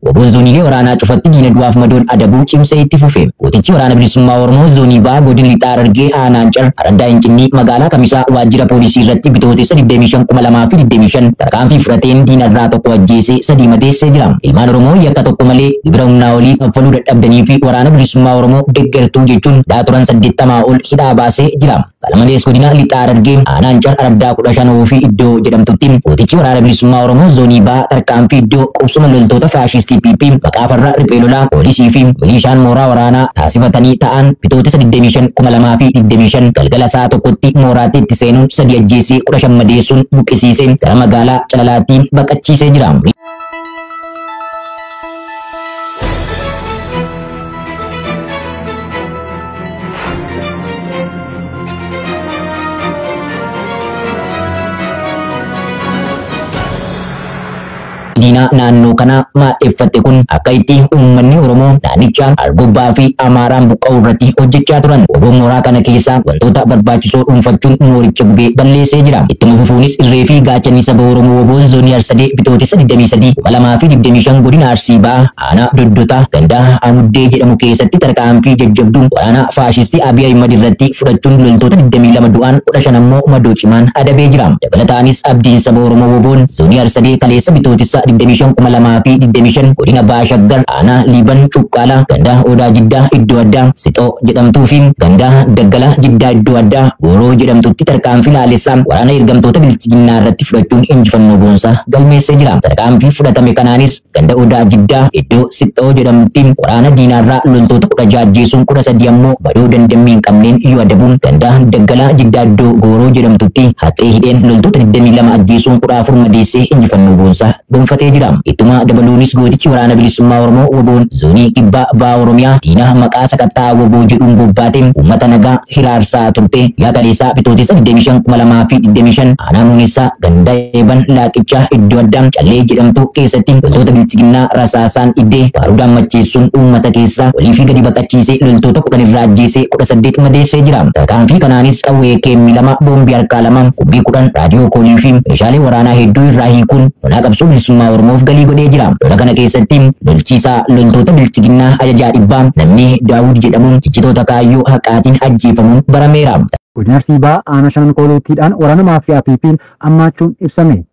WBOn zooniilee waraanaa cufatti diina du'aaf madoon adabuu cimsee itti fufe. Gootichi waraana bilisummaa Oromoo zoonii Bahaa godina Lixaa Harargee aanaa Ancar araddaa Incinnii magaalaa Kamisaa waajjira poolisii irratti bitootessa 25,2025 tarkaanfii fudhateen diinarraa tokko ajjeesee 3 madeessee jira. Ilmaan Oromoo yakka tokko malee gibira humnaa olii kaffaluu dadhabdanii fi waraana bilisummaa Oromoo deeggartuu jechuun hidhaa turan 80 ol hidhaa baasee jira. Kana malees godina Lixaa Harargee aanaa Ancar araddaa 15 fi iddoo jedhamtutti gootichi waraana bilisummaa Oromoo zoonii Bahaa tarkaanfii iddoo qubsuma loltoota faashistii PP maqaa farra riphee lolaa poolisii fi milishaan mooraa waraanaa taasifatanii ta'an bitootessa 25,2025 galgala sa'a tokkotti mooraatti itti seenuun 3 ajjeesee 15 madeessuun buqqisiisee gara magaalaa Calalaatti baqachiisee jira. Diinaa naannoo kana maadheffatte kun akka itti uummanni Oromoo naannichaa Argobbaa fi Amaaraan buqqa'uu irratti hojjechaa turan. WBOn mooraa kana keessaa wantoota barbaachisoo dhuunfachuun mooricha gubee balleessee jira. Ittuma fufuunis irree fi gaachanni saba Oromoo WBOn zoonii Arsadee bitootessa 23,2025 godina Arsii Bahaa aanaa Doddotaa gandaa Amuddee jedhamu keessatti tarkaanfii jajjabduu waraana faashistii Abiy Ahimad irratti fudhachuun loltoota 22 du'an 15 ammoo madoo cimaan adabee jira. Dabalataanis abdiin saba Oromoo WBOn zoonii Arsadee kaleessa bitootessa 25,2025 godina Bahaa Shaggar aanaa Liiban Cuqqaalaa gandaa Odaa Jiddaa iddoo addaa Sixoo jedhamtuu fi gandaa Daggala Jiddaa iddoo addaa Gooroo jedhamtutti tarkaanfii laalessaa waraana ergamtoota bilchiginnaa irratti fudhachuun injifannoo boonsaa galmeessee jira. Tarkaanfii fudhatame kanaanis ganda Odaa Jiddaa iddoo Sixoo jedhamtutti waraana diinaarraa loltoota 16 ajjeesuun 13 ammoo madoo dandammii hin qabneen yoo adabuun gandaa Daggala Jiddaa iddoo Gooroo jedhamtutti haxee hidheen loltoota 22 ajjeesuun 14 madeessee injifannoo boonsaa gonfatee jira. Ittuma dabaluunis gootichi waraana bilisummaa Oromoo WBOn zoonii kibbaa Bahaa Oromiyaa diina maqaa sakatta'aa WBO jedhuun bobbaate uummata nagaa hiraarsaa turte guyyaa kaleessaa bitootessa 25,2025 aanaa Muunessaa ganda Eeban Laaqichaa iddoo addaa Callee jedhamtu keessatti loltoota bilchiginnaa rasaasaan iddee baarudaan macheessuun uummata keessaa walii fi gadi baqachiisee loltoota 10 irraa ajjeesee 18 madeessee jira. Tarkaanfii kanaanis qawwee keemmi 2 boombii harkaa 2 qubbii 10 raadiyoo koolii fi meeshaalee waraanaa hedduu irraa hiikuun lolaa qabsoo bilisummaa Oromoof galii godhee jira. Lola kana keessatti lolchiisaa loltoota bilchiginnaa ajajaa dhibbaa namni Daawud jedhamuun cichitoota kaayyoo haqaatiin ajjeefamuun barameera. Godina Arsii Bahaa aanaa Shanan Kooluuttiidhaan waraana maafiyaa PP'n ammaachuun ibsame.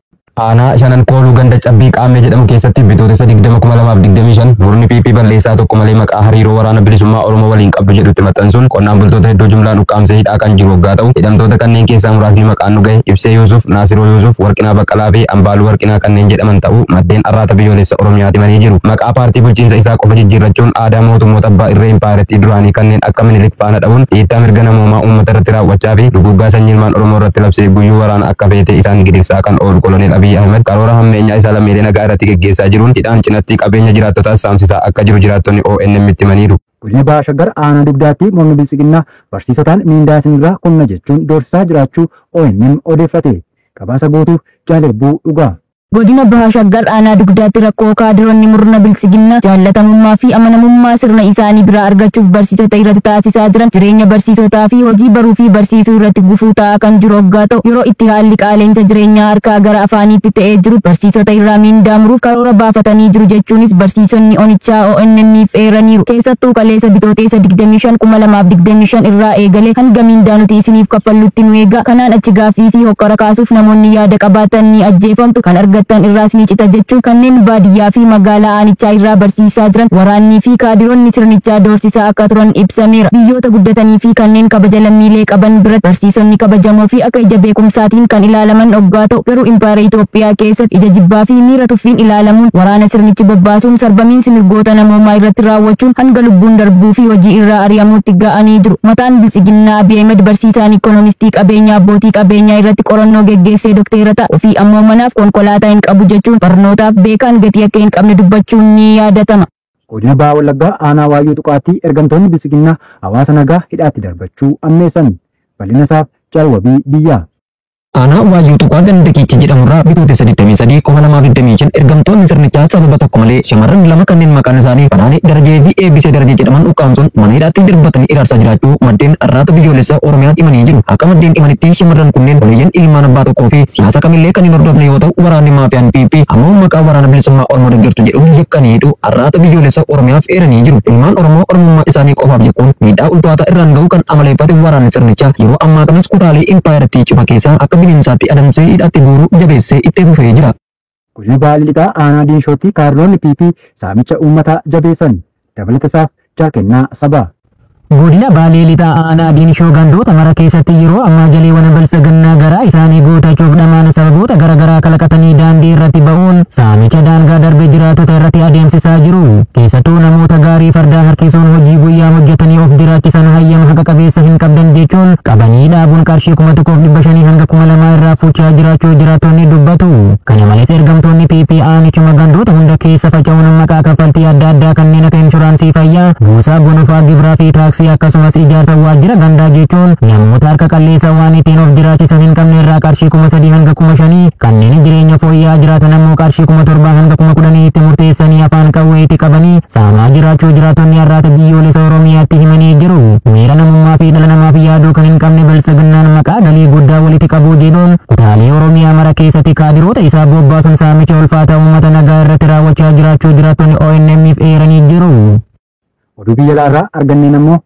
Aanaa Shanan Kooluu ganda Cabbii Qaamee jedhamu keessatti bitootessa 20,2025 murni PP balleessaa tokko malee maqaa hariiroo waraana bilisummaa Oromoo waliin qabdu jedhutti maxxansuun qonnaan bultoota hedduu jumlaan ukkaamsee hidhaa kan jiru waggaa ta'u hidhamtoota kanneen keessaa muraasni maqaan nu gahe Ibsee Yuusuf, Naasiroo Yuusuf, Warqinaa Baqqalaa fi Ambaaluu Warqinaa kanneen jedhaman ta'uu maddeen arraata biyyoolessa Oromiyaatti himanii jiru. Maqaa paartii bulchiinsa isaa qofa jijjiirrachuun aadaa mootummoota abbaa irree impaayerattii duraanii kanneen akka Minilik faana dha'uun dhiittaa mirga namoomaa uummata irratti raawwachaa fi duguuggaa sanyii ilmaan Oromoo irratti labsee guyyuu waraana akka feetee isaan gidirsaa kan oolu koloneel Abiy Ahmed karoora hammeenyaa isaa lammiilee nagaa irratti geggeessaa jiruun hidhaan cinatti qabeenya jiraattotaas saamsisaa akka jiru jiraattonni ONM itti himaniiru. Godina Bahaa Shaggar aanaa Dugdaatti mormi bilchiginnaa barsiisotaan miindaa isinirraa kunna jechuun doorsisaa jiraachuu ONM odeeffate. Gabaasa guutuuf Jaalebbuu Dhugaa. Godina Bahaa Shaggar aanaa Dugdaatti rakkoo kaadiroonni murna bilchiginnaa jaallatamummaa fi amanamummaa sirna isaanii biraa argachuuf barsiisota irratti taasisaa jiran jireenya barsiisotaa fi hojii baruu fi barsiisuu irratti gufuu ta'aa kan jiru hoggaa ta'u yeroo itti haalli qaala'insa jireenyaa harkaa gara afaaniitti ta'ee jiru barsiisota irraa miindaa muruuf karoora baafatanii jiru jechuunis barsiisonni onichaa ONM'f eeraniiru. Keessattuu kaleessa bitootessa 25,2025 irraa eegalee hanga miindaa nuti isiniif kaffallutti nu eega. Kanaan achi gaaffii fi hokkara kaasuuf namoonni yaada qabaatan ni ajjeefamtu kan argattan irraas ni cita jechuun kanneen baadiyyaa fi magaalaa aanichaa irraa barsiisaa jiran waraannii fi kaadiroonni sirnichaa doorsisaa akka turan ibsameera. Biyyoota guddatanii fi kanneen kabaja lammiilee qaban biratti barsiisonni kabajamoo fi akka ija beekumsaatiin kan ilaalaman hoggaa ta'u garuu impaayera Itoophiyaa keessatti ija jibbaa fi miira tuffiin ilaalamuun waraana sirnichi bobbaasuun sarbamiinsi mirgoota namoomaa irratti raawwachuun hanga lubbuun darbuu fi hojii irraa ari'amuutti ga'anii jiru. Mataan bilchiginnaa Abiy Ahmed barsiisaan ikoonomistii qabeenyaa abbootii qabeenyaa irratti qorannoo geggeessee dokteera ta'a. Ofii ammoo manaaf konkolaataa hin qabu jechuun barnootaaf beekaan gatii akka hin qabne dubbachuun ni yaadatama. Godina Bahaa Wallaggaa aanaa Waayyuu Tuqaatti ergamtoonni bilchiginnaa hawaasa nagaa hidhaatti darbachuu ammeessan. Bal'ina isaaf Jaalwabii Biyyaa. Aanaa Waayyuu Tuqaa ganda Kiichi jedhamurraa Bitootessa 23 2025 ergamtoonni sirnichaa sababa tokko malee shamarran lama kanneen maqaan isaanii Banaanee Darajee fi Eebbisee Darajee jedhaman ukkaamsuun mana hidhaatti darbatanii iraarsaa jiraachuu maddeen Arraata Biyyoolessaa Oromiyaatti himanii jiru. Akka maddeen himanitti shamarran kunneen oleeyyan ilmaan abbaa tokkoo fi siyaasa kamillee kan hin hordofne yoo ta'u, waraanni maafiyaan PP ammoo maqaa Waraana Bilisummaa Oromoo deeggartu jedhuun yakkanii hidhuu Arraata Biyyoolessaa Oromiyaaf eeranii jiru. Ilmaan Oromoo Oromummaa isaanii qofaaf jechuun miidhaa ulfaataa irraan ga'uu kan amaleeffate waraanni sirnichaa yeroo ammaa kanas kutaalee impaayeratii cufa keessaa akka bineensaatti adamsee hidhaatti guuruu jabeessee itti fufee jira. Godina Baalee Lixaa aanaa Diinshootti kaadiroonni PP saamicha uummataa jabeessan. Dabalata isaaf Jaalkennaa Sabaa. Godina Baalee Lixaa aanaa Diinshoo gandoota mara keessatti yeroo ammaa jaleewwan balsagannaa garaa isaanii guutachuuf dhamaan sababoota garaagaraa kalaqatanii daandii irratti ba'uun saamicha daangaa darbe jiraatota irratti adeemsisaa jiru. Keessattuu namoota gaarii fardaa harkisuun hojii guyyaa hojjetanii of jiraachisan hayyama haqa qabeessa hin qabdan jechuun qabanii dhaabuun qarshii 1500 hanga 2000 irraa fuuchaa jiraachuu jiraattonni dubbatu. Kana malees ergamtoonni PP aanichuma gandoota hunda keessa faca'uun maqaa kaffaltii adda addaa kanneen akka inshuraansii fayyaa, buusaa gonofaa, gibiraa fi taaksii akkasumas ijaarsa waajjira gandaa jechuun namoota harka qalleessa waan ittiin of jiraachisan hin qabne irraa qarshii 3000 hanga 5000, kanneen jireenya fooyya'aa jiraatan ammoo qarshii 7000 hanga 10,000 itti murteessanii afaan qawwee itti qabanii saamaa jiraachuu jiraattonni Arraata Biyyoolessa Oromiyaatti himanii jiru. Miira namummaa fi dhala namaaf yaaduu kan hin qabne balsaginnaan maqaa galii guddaa walitti qabuu jedhuun kutaalee Oromiyaa mara keessatti kaadiroota isaa bobbaasuun saamicha ulfaataa uummata nagaa irratti raawwachaa jiraachuu jiraattonni ONM'if eeranii jiru. Oduu biyya alaarraa arganneen ammoo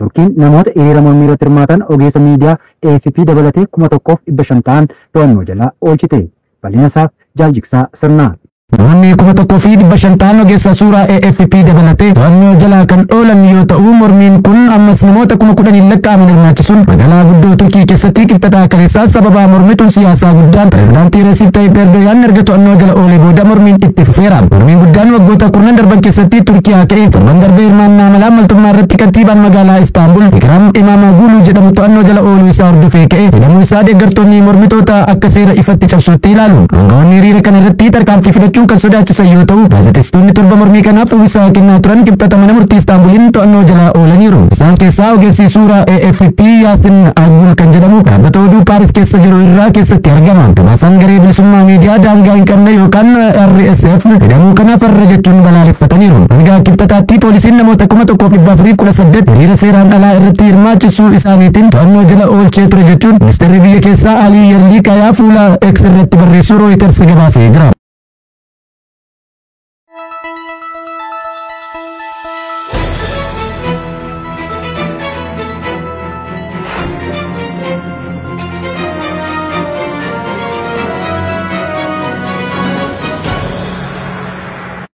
Turkiin namoota hiriira mormii irratti hirmaatan ogeessa miidiyaa AFP dabalatee 1500 ta'an to'annoo jala oolchite. Bal'ina isaaf Jaaljiksaa Sirnaa. Namoonni 1500 ta'an ogeessa suuraa AFP dabalatee to'annoo jalaa kan oolan yoo ta'u, mormiin kun ammas namoota 10,000 lakkaa'aman hirmaachisuun magaalaa guddoo Turkii keessatti qibxataa kaleessaa sababa mormituun siyaasaa guddaan pirezidaantii Resiip Tayyip Erdogan erga to'annoo jala oolee booda mormiin itti fufeera. Mormiin guddaan waggoota kurnan darban keessatti Turkiyaa ka'e torban darbee hirmaannaa malaa maltummaa irratti kantiibaan magaalaa Istaanbul Ikiraam Imaamagulu jedhamu to'annoo jala ooluu isaa hordofee ka'e hidhamuu isaa deeggartoonni mormitoota akka seera ifatti cabsuutti ilaalu. Aangawoonni hiriira kana irratti tarkaanfii fudhachuu kan sodaachisan yoo ta'u, gaazexeessitoonni torba mormii kanaaf uwwisaa kennaa turan qibxata mana murtii Istaanbuliin to'annoo jala oolaniiru. Isaan keessaa ogeessi suuraa AFP Yaasin Agul kan jedhamu dhaabbata oduu Paaris keessa jiru irraa keessatti argama. Gabaasaan garee bilisummaa miidiyaa daangaa hin qabne yookaan RSF hidhamuu kanaaf farra jechuun balaaleffataniiru. Hanga qibxataatti poolisiin namoota 1418 hiriira seeraan alaa irratti hirmaachisuu isaaniitiin to'annoo jala oolchee ture jechuun ministeerri biyya keessaa Alii Yerlii Kayaa fuula X irratti barreessuu Reuters gabaasee jira.